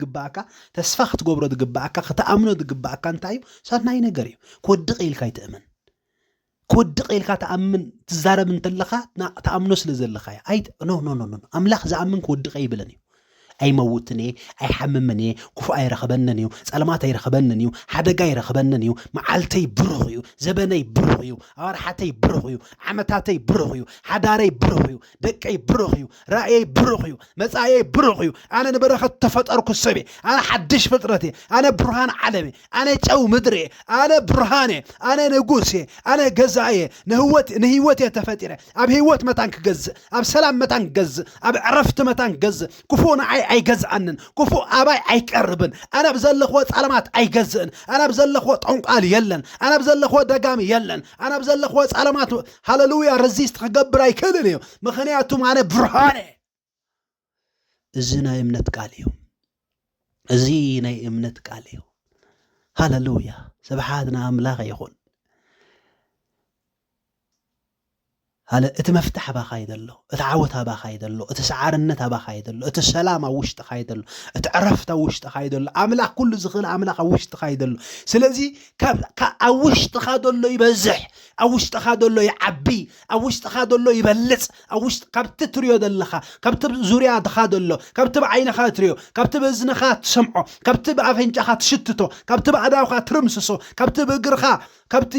ዝግባኣካ፣ ተስፋ ክትገብሮ ዝግባኣካ፣ ክትኣምኖ ዝግባኣካ እንታይ እዩ? ሰናይ ነገር እዩ። ክወድቕ ኢልካ ኣይትእመን። ክወድቕ ኢልካ ትኣምን፣ ትዛረብ እንተለኻ፣ ና-፣ ትኣምኖ ስለ ዘለኻ እዩ። ኣይ-፣ ኖ፣ ኖ፣ ኖ፣ ኖ። ኣምላኽ ዝኣምን ክወድቕ ኣይብልን እዩ። ኣይመውትን እየ፣ ኣይሓምምን እየ፣ ክፉእ ኣይረኽበንን እዩ፣ ጸልማት ኣይረኽበንን እዩ፣ ሓደጋ ኣይረኽበንን እዩ፣ መዓልተይ ብሩኽ እዩ፣ ዘበነይ ብሩኽ እዩ፣ ኣዋርሓተይ ብሩኽ እዩ፣ ዓመታተይ ብሩኽ እዩ፣ ሓዳረይ ብሩኽ እዩ፣ ደቀይ ብሩኽ እዩ፣ ራእየይ ብሩኽ እዩ፣ መጻእየይ ብሩኽ እዩ። ኣነ ንበረኸት ተፈጠርኩ ሰብ እየ። ኣነ ሓድሽ ፍጥረት እየ። ኣነ ብርሃን ዓለም እየ። ኣነ ጨው ምድሪ እየ። ኣነ ብርሃን እየ። ኣነ ንጉስ እየ። ኣነ ገዛኢ እየ። ንህይወት፣ ንህይወት እየ ተፈጢረ። ኣብ ህይወት መታን ክገዝእ፣ ኣብ ሰላም መታን ክገዝእ፣ ኣብ ዕረፍቲ መታን ክገዝእ። ክፉእ ንዓይ ኣይገዝኣንን። ክፉእ ኣባይ ኣይቀርብን። ኣነ ኣብ ዘለኽዎ ጸለማት ኣይገዝእን። ኣነ ኣብ ዘለኽዎ ጠንቋል የለን። ኣነ ኣብ ዘለኽዎ ደጋሚ የለን። ኣነ ኣብ ዘለኽዎ ጸለማት፣ ሃሌሉያ፣ ረዚስት ክገብር ኣይክእልን እዩ። ምኽንያቱም ኣነ ብርሃን እየ። እዚ ናይ እምነት ቃል እዩ። እዚ ናይ እምነት ቃል እዩ። ሃሌሉያ! ስብሓት ንኣምላኽ ይኹን። ሃለ-፣ እቲ መፍትሕ ኣባኻ እዩ ዘሎ፣ እቲ ዓወት ኣባኻ እዩ ዘሎ፣ እቲ ሰዓርነት ኣባኻ እዩ ዘሎ፣ እቲ ሰላም ኣብ ውሽጥኻ እዩ ዘሎ፣ እቲ ዕረፍት ኣብ ውሽጥኻ እዩ ዘሎ፣ ኣምላኽ፣ ኩሉ ዝኽእል ኣምላኽ ኣብ ውሽጥኻ እዩ ዘሎ። ስለዚ ካብ፣ ካብ ኣብ ውሽጥኻ ዘሎ ይበዝሕ፣ ኣብ ውሽጥኻ ዘሎ ይዓቢ፣ ኣብ ውሽጥኻ ዘሎ ይበልጽ፣ ኣብ ውሽጥ፣ ካብቲ ትሪኦ ዘለኻ፣ ካብቲ ዙርያኻ ዘሎ፣ ካብቲ ብዓይንኻ ትሪኦ፣ ካብቲ ብእዝንኻ ትሰምዖ፣ ካብቲ ብኣፍንጫኻ ትሽትቶ፣ ካብቲ ብኣእዳውካ ትርምስሶ፣ ካብቲ ብእግርኻ፣ ካብቲ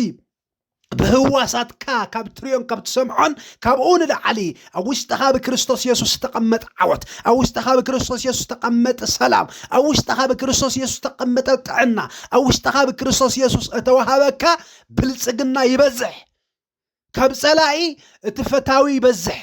ብህዋሳትካ ካብ ትሪኦን ካብ ትሰምዖን፣ ካብኡ ንላዕሊ ኣብ ውሽጥኻ ብክርስቶስ የሱስ ዝተቐመጠ ዓወት፣ ኣብ ውሽጥኻ ብክርስቶስ የሱስ ዝተቐመጠ ሰላም፣ ኣብ ውሽጥኻ ብክርስቶስ የሱስ ዝተቐመጠ ጥዕና፣ ኣብ ውሽጥኻ ብክርስቶስ የሱስ እተዋሃበካ ብልጽግና ይበዝሕ። ካብ ጸላኢ እቲ ፈታዊ ይበዝሕ።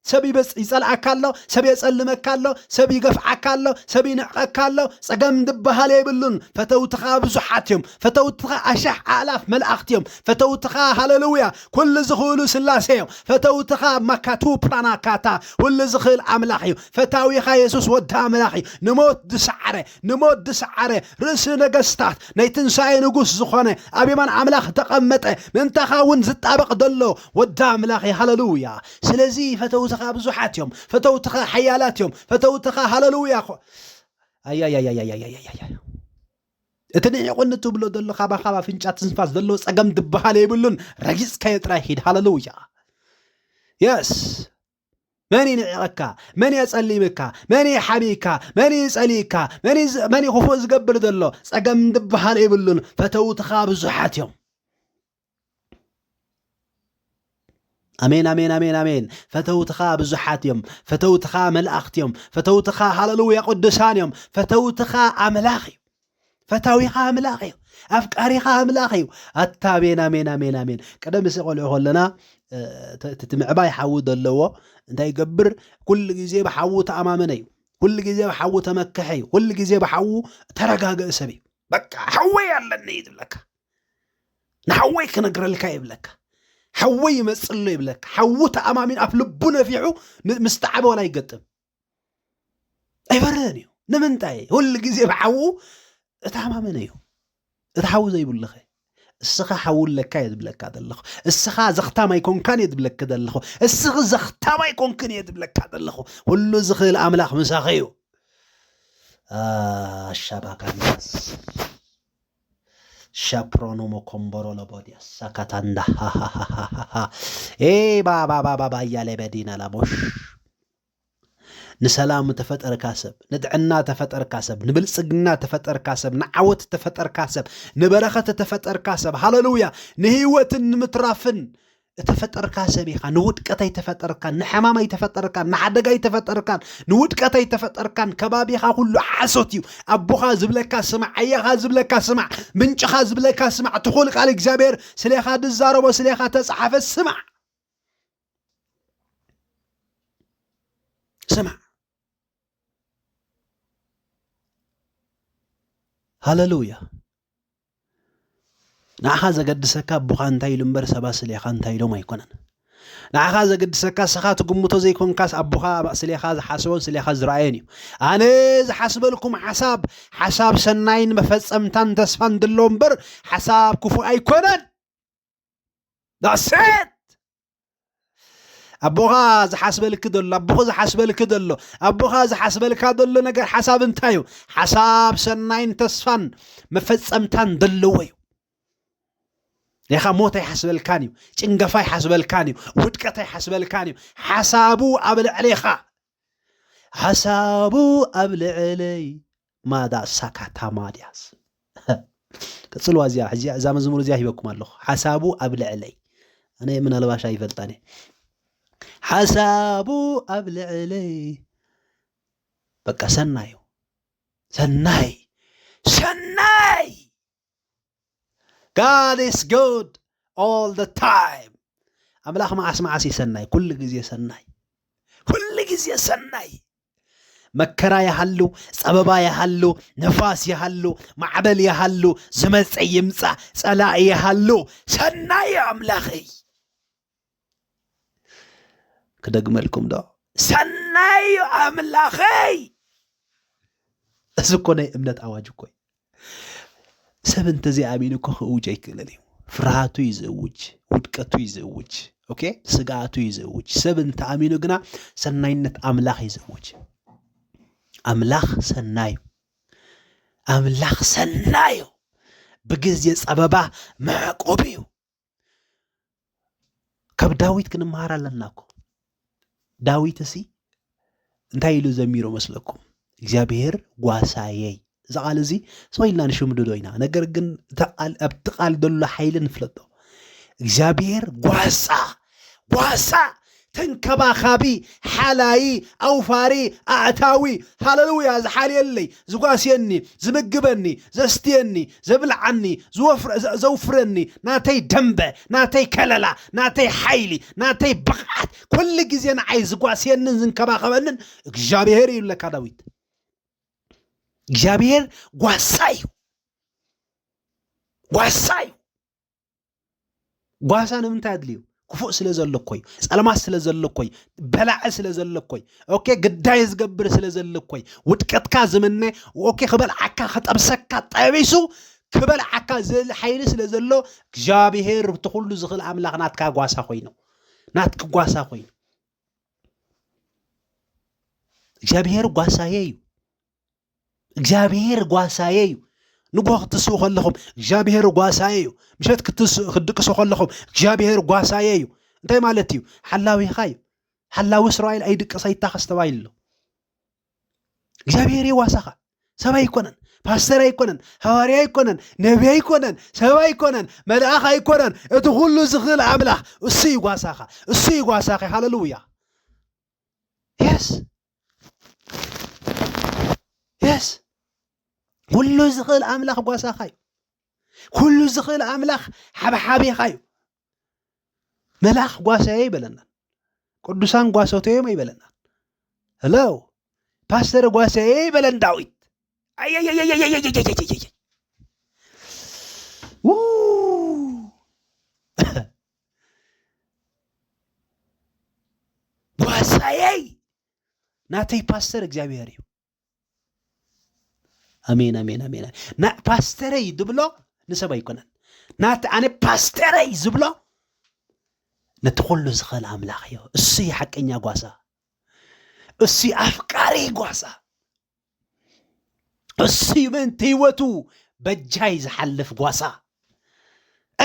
ሰብ ይበጽ-፣ ይጸልኣካ ኣሎ፣ ሰብ የጸልመካ ኣሎ፣ ሰብ ይገፍዓካ ኣሎ፣ ሰብ ይንዕቐካ ኣሎ። ጸገም ዝበሃል የብሉን። ፈተውትኻ ብዙሓት እዮም። ፈተውትኻ ኣሻሕ ኣእላፍ መላእኽቲ እዮም። ፈተውትኻ፣ ሃሌሉያ፣ ኩሉ ዝኽእሉ ስላሴ እዮም። ፈተውትኻ ማካቱ ፕራናካታ፣ ኩሉ ዝኽእል ኣምላኽ እዩ። ፈታዊኻ የሱስ ወዲ ኣምላኽ እዩ። ንሞት ዝሰዓረ፣ ንሞት ዝሰዓረ፣ ርእሲ ነገስታት፣ ናይ ትንሳኤ ንጉስ ዝኾነ፣ ኣብ የማን ኣምላኽ ዝተቐመጠ፣ ምእንታኻ እውን ዝጣበቕ ዘሎ ወዲ ኣምላኽ እዩ። ሃሌሉያ። ስለዚ ፈተውትኻ ብዙሓት እዮም፣ ፈተውትኻ ሓያላት እዮም፣ ፈተውትኻ፣ ሃሌሉያ፣ ኮ-፣ ኣያያያያያያያያ። እቲ ንዒቑኒ ትብሎ ዘሎ ካባኻ ኣብ ኣፍንጫ ትንፋስ ዘለዎ ጸገም ዝበሃል የብሉን። ረጊጽካዮ ጥራይ ሂድ። ሃሌሉያ። የስ። መን እዩ ንዒቐካ? መን እዩ ኣጸሊምካ? መን እዩ ሓሚካ? መን እዩ ጸሊእካ? መን እዩ ዝ-፣ መን እዩ ክፉእ ዝገብር ዘሎ? ጸገም ዝበሃል የብሉን። ፈተውትኻ ብዙሓት እዮም። ኣሜን፣ ኣሜን፣ ኣሜን፣ ኣሜን። ፈተውትኻ ብዙሓት እዮም። ፈተውትኻ መላእኽቲ እዮም። ፈተውትኻ፣ ሃሌሉያ፣ ቅዱሳን እዮም። ፈተውትኻ ኣምላኽ እዩ። ፈታዊኻ ኣምላኽ እዩ። ኣፍቃሪኻ ኣምላኽ እዩ። ኣታ ኣሜን፣ ኣሜን፣ ኣሜን፣ ኣሜን። ቀደም ሲ ቆልዑ ከለና፣ እ፣ እቲ፣ እቲ ምዕባይ ሓዊ ዘለዎ እንታይ ይገብር? ኩሉ ግዜ ብሓዉ ተኣማመነ እዩ። ኩሉ ግዜ ብሓዉ ተመክሐ እዩ። ኩሉ ግዜ ብሓዉ ተረጋገእ ሰብ እዩ። በቃ ሓወይ ኣለኒ እዩ ዝብለካ። ንሓወይ ክነግረልካ ይብለካ። ሓወይ ይመጽእ ኣሎ ይብለካ። ሓዉ ተኣማሚኑ ኣፍ ልቡ ነፊሑ ን-፣ ምስ ተዓበ ዋላ ይገጥም። ኣይፈርህን እዩ። ንምንታይ? ኩሉ ግዜ ብሓዉ እተኣማመነ እዩ። እቲ ሓዉ ዘይብሉኸ? እስኻ ሓዉ ኣለካ እየ ዝብለካ ዘለኹ። እስኻ ዘኽታም ኣይኮንካን እየ ዝብለካ ዘለኹ። እስኺ ዘኽታም ኣይኮንክን እየ ዝብለካ ዘለኹ። ኩሉ ዝኽእል ኣምላኽ ምሳኺ እዩ። አ፣ ሻባካንዳስ። ሻፕሮኖ መኮምቦሮ ለቦዲያ ሳካታንዳ። ሃሃሃሃሃ። ኤ፣ ባ፣ ባ፣ ባ፣ ባ፣ ባ፣ እያለ በዲና ላቦሽ። ንሰላም ተፈጠርካ ሰብ፣ ንጥዕና ተፈጠርካ ሰብ፣ ንብልጽግና ተፈጠርካ ሰብ፣ ንዓወት ተፈጠርካ ሰብ፣ ንበረኸት ተፈጠርካ ሰብ። ሃሌሉያ። ንህይወትን ንምትራፍን እተፈጠርካ ሰብ ኢኻ። ንውድቀት ኣይተፈጠርካን፣ ንሕማም ኣይተፈጠርካን፣ ንሓደጋ ኣይተፈጠርካን፣ ንውድቀት ኣይተፈጠርካን። ከባቢኻ ኩሉ ሓሶት እዩ። ኣቦኻ ዝብለካ ስማዕ፣ ኣያኻ ዝብለካ ስማዕ፣ ምንጭኻ ዝብለካ ስማዕ። ትኹል ቃል እግዚኣብሔር ስሌኻ ዝዛረቦ፣ ስሌኻ ተጻሓፈ ስማዕ። ስማዕ። ሃሌሉያ። ንዓኻ ዘገድሰካ ኣቦኻ እንታይ ኢሉ እምበር ሰባት ስሌኻ እንታይ ኢሎም ኣይኮነን። ንዓኻ ዘገድሰካ ንስኻ ትግምቶ ዘይኮንካስ ኣቦኻ ስሌኻ ዝሓስቦን ስሌኻ ዝረኣዮን እዩ። ኣነ ዝሓስበልኩም ሓሳብ፣ ሓሳብ ሰናይን መፈጸምታን ተስፋን ድሎ እምበር ሓሳብ ክፉእ ኣይኮነን። That's it። ኣቦኻ ዝሓስበልኪ ዘሎ ኣቦኹ ዝሓስበልኪ ዘሎ ኣቦኻ ዝሓስበልካ ዘሎ ነገር ሓሳብ እንታይ እዩ? ሓሳብ ሰናይን ተስፋን መፈጸምታን ዘለዎ እዩ። ኢኻ ሞት ኣይሓስበልካን እዩ። ጭንገፋ ኣይሓስበልካን እዩ። ውድቀት ኣይሓስበልካን እዩ። ሓሳቡ ኣብ ልዕሌኻ ሓሳቡ ኣብ ልዕለይ ማዳ ሳካታ ማድያስ ቀጽልዋ እዚኣ ሕዚ እዛ መዝሙር እዚኣ ሂበኩም ኣለኹ። ሓሳቡ ኣብ ልዕለይ ኣነ ምናልባሽ ኣይፈልጣን እየ። ሓሳቡ ኣብ ልዕለይ በቃ ሰናዩ ሰናይ ሰናይ God is good all the time። ኣምላኽ መዓስ መዓስ ይሰናይ፣ ኩሉ ግዜ ሰናይ፣ ኩሉ ግዜ ሰናይ። መከራ ይሃሉ፣ ጸበባ ይሃሉ፣ ነፋስ ይሃሉ፣ ማዕበል ይሃሉ፣ ዝመጸ ይምጻእ፣ ጸላኢ ይሃሉ፣ ሰናይ ኣምላኸይ። ክደግመልኩም ዶ? ሰናይ ኣምላኸይ። እዚ እኮ ናይ እምነት ኣዋጅ እኮ እዩ። ሰብ እንተዘይኣሚኑ እኮ ክእውጅ ኣይክእልን እዩ። ፍርሃቱ እዩ ዝእውጅ፣ ውድቀቱ እዩ ዝእውጅ፣ ኦኬ፣ ስግኣቱ እዩ ዝእውጅ። ሰብ እንተኣሚኑ ግና ሰናይነት ኣምላኽ እዩ ዝእውጅ። ኣምላኽ ሰናዩ፣ ኣምላኽ ሰናዩ፣ ብግዜ ጸበባ መዕቆብ እዩ። ካብ ዳዊት ክንመሃር ኣለና እኮ። ዳዊት እሲ እንታይ ኢሉ ዘሚሩ መስለኩም? እግዚኣብሔር ጓሳየይ። እዚ ቃል እዚ ሰው ኢልና ንሽምድዶ ኢና። ነገር ግን እታ ቃል ኣብቲ ቃል ዘሎ ሓይሊ ንፍለጦ። እግዚኣብሔር ጓሳ ጓሳ ተንከባኻቢ ሓላይ ኣውፋሪ ኣእታዊ ሃለሉያ ዝሓልየለይ ዝጓስየኒ ዝምግበኒ ዘስትየኒ ዘብልዓኒ ዘውፍረኒ ናተይ ደንበ ናተይ ከለላ ናተይ ሓይሊ ናተይ ብቕዓት ኩሉ ግዜ ንዓይ ዝጓስየንን ዝንከባኸበንን እግዚኣብሔር እዩ ለካ ዳዊት እግዚኣብሔር ጓሳ እዩ ጓሳ እዩ ጓሳ ንምንታይ ኣድልዩ ክፉእ ስለ ዘሎ እኮ እዩ ጸልማት ስለ ዘሎ እኮ እዩ በላዒ ስለ ዘሎ እኮ እዩ ኦኬ ግዳይ ዝገብር ስለ ዘሎ እኮ እዩ ውድቀትካ ዝምነ ኦኬ ክበልዓካ ክጠብሰካ ጠቢሱ ክበልዓካ ዝእል ሓይሊ ስለ ዘሎ እግዚኣብሔር እቲ ኩሉ ዝኽእል ኣምላኽ ናትካ ጓሳ ኮይኑ ናትኪ ጓሳ ኮይኑ እግዚኣብሔር ጓሳየ እዩ እግዚኣብሔር ጓሳየ እዩ ንጎ ክትስኡ ከለኹም እግዚኣብሔር ጓሳየ እዩ ምሸት ክትድቅሱ ከለኹም እግዚኣብሔር ጓሳየ እዩ እንታይ ማለት እዩ ሓላዊኻ እዩ ሓላዊ እስራኤል ኣይድቅስ ኣይታኸስ ተባሂሉ ኣሎ እግዚኣብሔር እዩ ዋሳኻ ሰብ ኣይኮነን ፓስተር ኣይኮነን ሃዋርያ ኣይኮነን ነቢ ኣይኮነን ሰብ ኣይኮነን መልኣኽ ኣይኮነን እቲ ኩሉ ዝኽእል ኣምላኽ እሱ እዩ ጓሳኻ እሱ እዩ ጓሳኺ ሃለሉያ የስ የስ ኩሉ ዝኽእል ኣምላኽ ጓሳኻ እዩ ኩሉ ዝኽእል ኣምላኽ ሓብሓቢኻ እዩ መልኣኽ ጓሳየ ይበለና ቅዱሳን ጓሶተዮም ኣይበለና ሄሎ ፓስተር ጓሳየ ይበለን ዳዊት ጓሳየይ ናተይ ፓስተር እግዚኣብሔር እዩ ኣሜን ኣሜን ኣሜን ና ፓስተረይ ዝብሎ ንሰብ ኣይኮነን ናቲ ኣነ ፓስተረይ ዝብሎ ነቲ ኩሉ ዝኽእል ኣምላኽ እዩ እሱ ሓቀኛ ጓሳ እሱ ኣፍቃሪ ጓሳ እሱ ምእንቲ ህይወቱ በጃይ ዝሓልፍ ጓሳ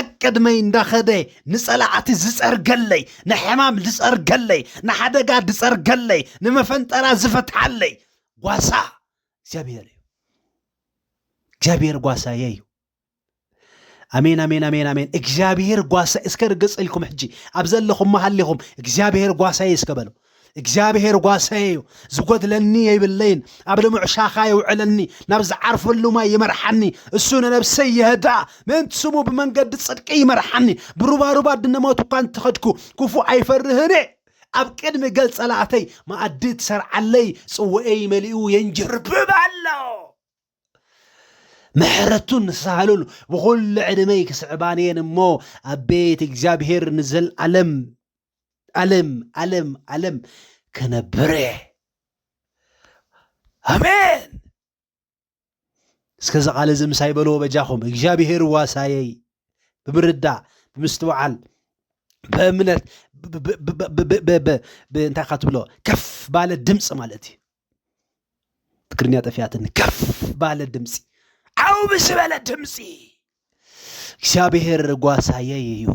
ኣቅድመይ እንዳኸደ ንጸላዕቲ ዝጸርገለይ ንሕማም ዝጸርገለይ ንሓደጋ ዝጸርገለይ ንመፈንጠራ ዝፈትሓለይ ጓሳ እግዚኣብሔር እዩ እግዚኣብሔር ጓሳየ እዩ ኣሜን ኣሜን ኣሜን ኣሜን እግዚኣብሔር ጓሳ እስከ ርግጽ ኢልኩም ሕጂ ኣብ ዘለኹም መሃሊኹም እግዚኣብሔር ጓሳየ እስከ በሉ እግዚኣብሔር ጓሳየ እዩ ዝጎድለኒ የብለይን ኣብ ልሙዕ ሻኻ የውዕለኒ ናብ ዝዓርፈሉ ማይ ይመርሓኒ እሱ ንነብሰይ ይህዳ ምእንቲ ስሙ ብመንገዲ ጽድቂ ይመርሓኒ ብሩባሩባ ድነሞት እኳ እንትኸድኩ ክፉእ ኣይፈርህን ኣብ ቅድሚ ገል ጸላእተይ መኣዲ ትሰርዓለይ ጽውኤይ መሊኡ የንጅርብብ ኣሎ ምሕረቱ ንሳሃሉን ብኹሉ ዕድመይ ክስዕባንየን እሞ ኣብ ቤት እግዚኣብሔር ንዘልዓለም ዓለም ዓለም ዓለም ክነብር እየ ኣሜን እስከዚ ቃል እዚ ምሳይ በልዎ በጃኹም እግዚኣብሔር ዋሳየይ ብምርዳእ ብምስትውዓል ብእምነት እንታይ ካ ትብሎ፣ ከፍ ባለ ድምፂ ማለት እዩ። ትግርኛ ጠፊኣትኒ። ከፍ ባለ ድምፂ፣ ዓው ብዝበለ ድምፂ፣ እግዚኣብሔር ጓሳየይ እዩ፣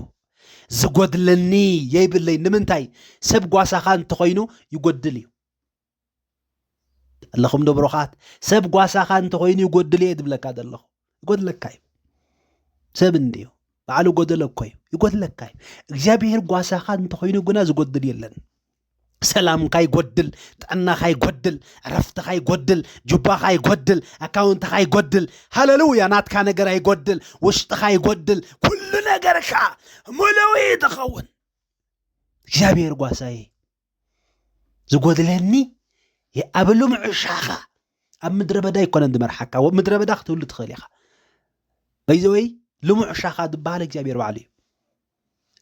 ዝጎድለኒ የይብለይ። ንምንታይ? ሰብ ጓሳኻ እንተኾይኑ ይጎድል እዩ። ኣለኹም ዶ ብሩኻት? ሰብ ጓሳኻ እንተኾይኑ ይጎድል እየ ዝብለካ ዘለኹ። ይጎድለካ እዩ። ሰብ እንድዩ ባዕሉ ጎደሎ እኮ እዩ። ይጎድለካ እዩ። እግዚኣብሔር ጓሳኻ እንተኾይኑ ግና ዝጎድል የለን። ሰላምካ ይጎድል፣ ጥዕናኻ ይጎድል፣ ዕረፍትኻ ይጎድል፣ ጁባኻ ይጎድል፣ ኣካውንትኻ ይጎድል። ሃለሉያ! ናትካ ነገር ኣይጎድል፣ ውሽጥኻ ይጎድል፣ ኩሉ ነገርካ ምሉእ እዩ ትኸውን። እግዚኣብሔር ጓሳይ ዝጎድለኒ የ-፣ ኣብ ልሙዕ ሻኻ ኣብ ምድረ በዳ ኣይኮነን ዝመርሓካ። ወ-፣ ምድረ በዳ ክትህሉ ትኽእል ኢኻ። በይዘወይ ልሙዕ ሻኻ ዝበሃል እግዚኣብሔር ባዕሉ እዩ።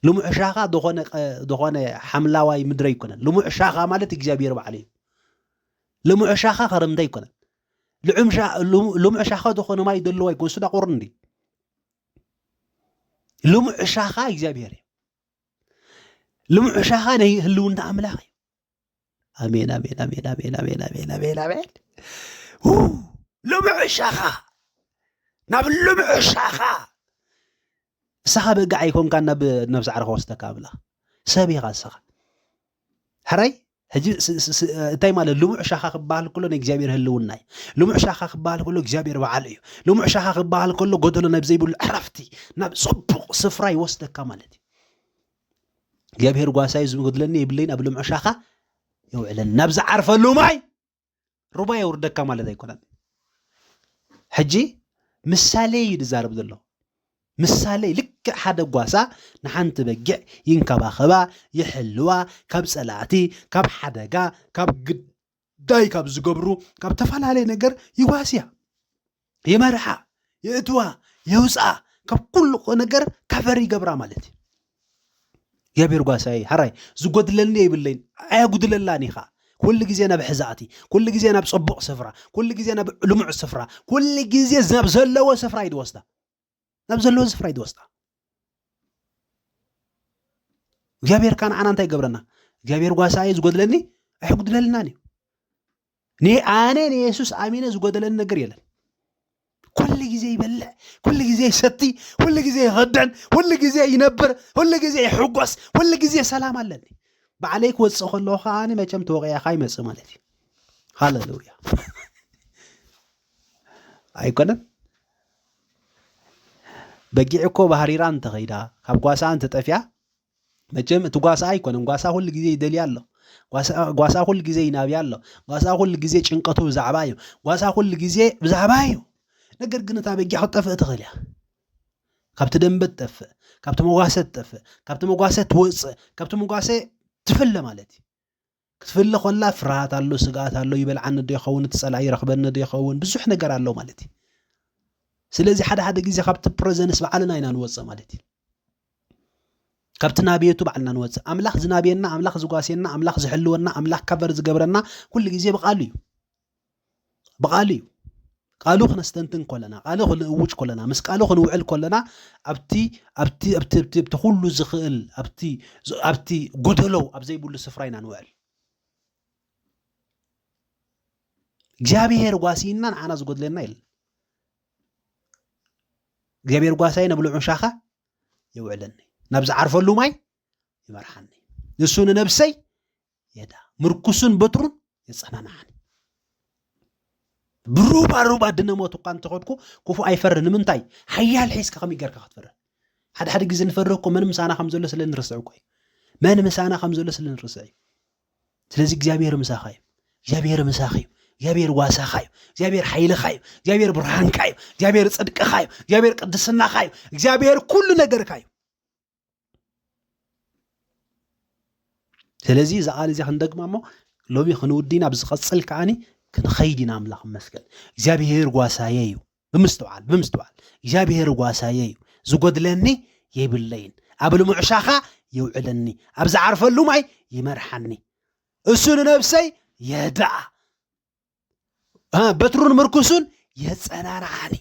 ልሙዕ ሻኻ ዝኾነ ቀ-፣ ዝኾነ ሓምላዋይ ምድሪ ኣይኮነን። ልሙዕ ሻኻ ማለት እግዚኣብሔር ባዕሉ እዩ። ልሙዕ ሻኻ ከረምታ ኣይኮነን። ልዑም ሻ-፣ ልሙ-፣ ልሙዕ ሻኻ ዝኾነ ማይ ዘለዎ ኣይኮን፣ እሱ ዳ ቁርን እንዲ። ልሙዕ ሻኻ እግዚኣብሔር እዩ። ልሙዕ ሻኻ ናይ ህልውና ኣምላኽ እዩ። ኣሜን፣ ኣሜን፣ ኣሜን፣ ኣሜን፣ ኣሜን፣ ኣሜን፣ ኣሜን፣ ኣሜን። ው፣ ልሙዕ ሻኻ፣ ናብ ልሙዕ ሻኻ። ንስኻ በጊዕ ኣይኮንካን ናብ፣ ናብ ሳዕሪ ክወስደካ ኣምላኽ። ሰብ ኢኻ ንስኻ። ሕራይ፣ ሕጂ ስ-፣ ስ-፣ ስ-፣ እንታይ ማለት? ልሙዕ ሻኻ ክበሃል ከሎ ናይ እግዚኣብሔር ህልውና እዩ። ልሙዕ ሻኻ ክበሃል ከሎ እግዚኣብሔር በዓል እዩ። ልሙዕ ሻኻ ክበሃል ከሎ ጎደሎ ናብ ዘይብሉ ዕረፍቲ፣ ናብ ጽቡቕ ስፍራ ይወስደካ ማለት እዩ። እግዚኣብሔር ጓሳይ ዝጎድለኒ የብለይን፣ ኣብ ልሙዕ ሻኻ የውዕለኒ፣ ናብ ዝዓርፈሉ ማይ ሩባ የውርደካ ማለት ኣይኮነን። ሕጂ ምሳሌ እዩ ዝዛረብ ዘሎ። ምሳሌ ልክዕ ሓደ ጓሳ ንሓንቲ በጊዕ ይንከባኸባ፣ ይሕልዋ፣ ካብ ጸላእቲ፣ ካብ ሓደጋ፣ ካብ ግዳይ ካብ ዝገብሩ፣ ካብ ተፈላለየ ነገር ይዋስያ፣ ይመርሓ፣ የእትዋ፣ የውፅኣ፣ ካብ ኩሉ ነገር ካቨር ይገብራ ማለት እዩ። እግዚኣብሔር ጓሳይ፣ ሕራይ፣ ዝጎድለኒ የብለይን፣ ኣየጉድለላን ኢኻ። ኩሉ ግዜ ናብ ሕዛእቲ፣ ኩሉ ግዜ ናብ ጽቡቕ ስፍራ፣ ኩሉ ግዜ ናብ ልሙዕ ስፍራ፣ ኩሉ ግዜ ናብ ዘለዎ ስፍራ እዩ ዝወስዳ። ናብ ዘለዎ ስፍራ እዩ ዝወስዳ። እግዚኣብሔር ከኣ ንዓና እንታይ ይገብረና? እግዚኣብሔር ጓሳየ፣ ዝጎድለኒ ኣይጉድለልናን እዩ። ኒ-፣ ኣነ ንየሱስ ኣሚነ ዝጎደለኒ ነገር የለን። ኩሉ ግዜ ይበልዕ፣ ኩሉ ግዜ ይሰቲ፣ ኩሉ ግዜ ይኸደን፣ ኩሉ ግዜ ይነብር፣ ኩሉ ግዜ ይሕጎስ፣ ኩሉ ግዜ ሰላም ኣለኒ። ባዕለይ ክወጽእ ከለኹ ከኣ መቸም ተወቂዕካ ይመጽእ ማለት እዩ። ሃሌሉያ። ኣይኮነን? በጊዕ እኮ ባህሪራ እንተኸይዳ፣ ካብ ጓሳ እንተጠፍያ፣ መቸም እቲ ጓሳ ኣይኮነን። ጓሳ ኩሉ ግዜ ይደልያ ኣሎ። ጓሳ፣ ጓሳ ኩሉ ግዜ ይናብያ ኣሎ። ጓሳ ኩሉ ግዜ ጭንቀቱ ብዛዕባ እዩ። ጓሳ ኩሉ ግዜ ብዛዕባ እዩ። ነገር ግን እታ በጊዕ ክትጠፍእ ትኽእል እያ። ካብቲ ደንበ ትጠፍእ፣ ካብቲ መጓሰ ትጠፍእ፣ ካብቲ መጓሰ ትወፅእ፣ ካብቲ መጓሰ ትፍለ ማለት እዩ። ክትፍለ ኮላ ፍርሃት ኣሎ፣ ስግኣት ኣሎ፣ ይበልዓኒ ዶ ይኸውን፣ እቲ ጸላኢ ይረኽበኒ ዶ ይኸውን፣ ብዙሕ ነገር ኣሎ ማለት እዩ። ስለዚ ሓደ ሓደ ግዜ ካብቲ ፕረዘንስ ባዕልና ኢና ንወፅእ ማለት እዩ። ካብቲ ናብየቱ ባዕልና ንወፅእ። ኣምላኽ ዝናብየና፣ ኣምላኽ ዝጓስየና፣ ኣምላኽ ዝሕልወና፣ ኣምላኽ ካቨር ዝገብረና ኩሉ ግዜ ብቓሉ እዩ። ብቓሉ እዩ። ቃሉ ክነስተንትን ኮለና፣ ቃሉ ክንእውጅ ኮለና፣ ምስ ቃሉ ክንውዕል ኮለና፣ ኣብቲ፣ ኣብቲ፣ ኣብቲ፣ ኣብቲ፣ ኣብቲ ኩሉ ዝኽእል፣ ኣብቲ፣ ኣብቲ ጎደሎ ኣብ ዘይብሉ ስፍራ ኢና ንውዕል። እግዚኣብሔር ጓሲና ንዓና ዝጎድለና የለን። እግዚኣብሔር ጓሳይ ናብ ልዑል ሻኻ የውዕለኒ፣ ናብ ዝዓርፈሉ ማይ ይመርሓኒ። ንሱ ንነብሰይ የዳ፣ ምርኩሱን በትሩን የጸናንዓኒ። ብሩባ ሩባ ድነ ሞት እኳ እንተኸድኩ ክፉእ ኣይፈርህ። ንምንታይ? ሓያል ሒዝካ ከመይ ጌርካ ክትፈርህ? ሓደ ሓደ ግዜ ንፈርህ እኮ መን ምሳና ከም ዘሎ ስለ ንርስዕ እኮ እዩ። መን ምሳና ከም ዘሎ ስለ ንርስዕ እዩ። ስለዚ እግዚኣብሔር ምሳኻ እዩ። እግዚኣብሔር ምሳኻ እዩ። እግዚኣብሔር ዋሳኻ እዩ። እግዚኣብሔር ሓይልኻ እዩ። እግዚኣብሔር ብርሃንካ እዩ። እግዚኣብሔር ጽድቅኻ እዩ። እግዚኣብሔር ቅድስናኻ እዩ። እግዚኣብሔር ኩሉ ነገርካ እዩ። ስለዚ እዛ ቃል እዚኣ ክንደግማ እሞ ሎሚ ክንውዲ ኢና፣ ኣብ ዝቐጽል ከዓኒ ክንኸይድ ኢና። ኣምላኽ ይመስገን። እግዚኣብሔር ጓሳየ እዩ። ብምስትውዓል፣ ብምስትውዓል። እግዚኣብሔር ጓሳየ እዩ። ዝጎድለኒ የብለይን። ኣብ ልሙዕ ሻኻ የውዕለኒ። ኣብ ዝዓርፈሉ ማይ ይመርሓኒ። እሱ ንነብሰይ የድኣ። እ፣ በትሩን ምርኩሱን የጸናንዓኒ።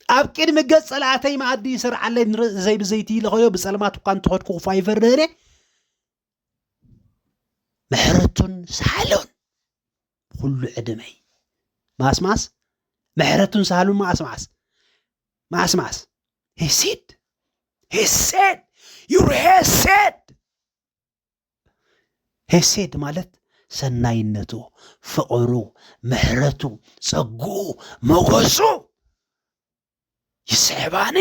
ኣብ ቅድሚ ገጽ ጸላእተይ መኣዲ ይሰርዓለይ፣ ንርእሰይ ብዘይቲ ይለኸዮ፣ ብጸልማት እኳ እንተኸድኩ ክፉእ ኣይፈርህን እየ። ምሕረቱን ሳህሉን ኩሉ ዕድመይ። ማስማስ ምሕረቱን ሳህሉን ማስማስ ማስማስ ሄሴድ ሄሴድ ዩር ሄሴድ ሄሴድ ማለት ሰናይነቱ፣ ፍቕሩ፣ ምሕረቱ፣ ጸግኡ፣ ሞገሱ ይስሕባኒ።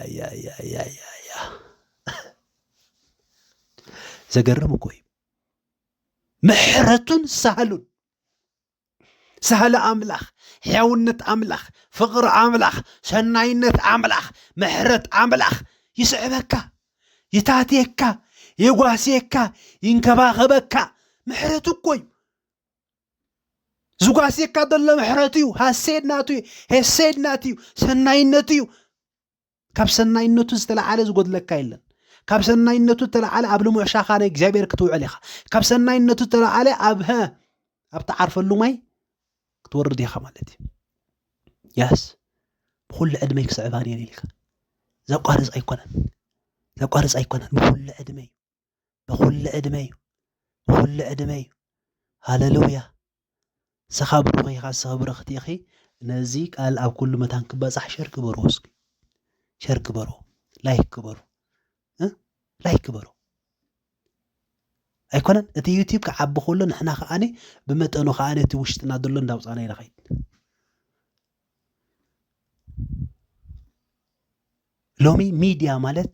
ኣያያያያያያያ ዘገርም እኮ እዩ። ምሕረቱን ሳህሉን ሳህለ ኣምላኽ፣ ሕያውነት ኣምላኽ፣ ፍቕሪ ኣምላኽ፣ ሰናይነት ኣምላኽ፣ ምሕረት ኣምላኽ ይስዕበካ፣ ይታትየካ፣ የጓስየካ፣ ይንከባኸበካ። ምሕረቱ እኮ እዩ። ዝጓስየካ ዘሎ ምሕረቱ እዩ። ሃሴድ ናቱ እዩ። ሄሴድ ናቱ እዩ። ሰናይነቱ እዩ። ካብ ሰናይነቱ ዝተለዓለ ዝጎድለካ የለን። ካብ ሰናይነቱ ዝተለዓለ ኣብ ልሙዕ ሻኻ ናይ እግዚኣብሔር ክትውዕል ኢኻ። ካብ ሰናይነቱ ዝተለዓለ ኣብ፣ ሀ፣ ኣብ ትዓርፈሉ ማይ ክትወርድ ኢኻ ማለት እዩ። የስ፣ ብኹሉ ዕድመይ ክስዕባን እየን ኢልካ። ዘቋርጽ ኣይኮነን። ዘቋርጽ ኣይኮነን። ብኹሉ ዕድመይ፣ ብኹሉ ዕድመይ፣ ብኹሉ ዕድመይ። ሃሌሉያ። ንስኻ ብሩኽ ኢኻ፣ ንስኻ ብርኽቲ ኢኺ። ነዚ ቃል ኣብ ኩሉ መታን ክባጻሕ ሸር ግበርዎ እስኪ። ሸር ግበርዎ። ላይክ ግበሩ። እ? ላይክ ግበሩ። ኣይኮነን? እቲ ዩቲዩብ ክዓቢ ከሎ ንሕና ከኣኒ ብመጠኑ ከኣኒ እቲ ውሽጥና ዘሎ እንዳውጻና ኢና ኸይድ። ሎሚ ሚድያ ማለት፣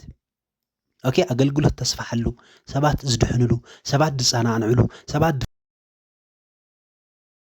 ኦኬ፣ ኣገልግሎት ተስፋሓሉ፣ ሰባት ዝድሕንሉ፣ ሰባት ዝጸናንዕሉ፣ ሰባት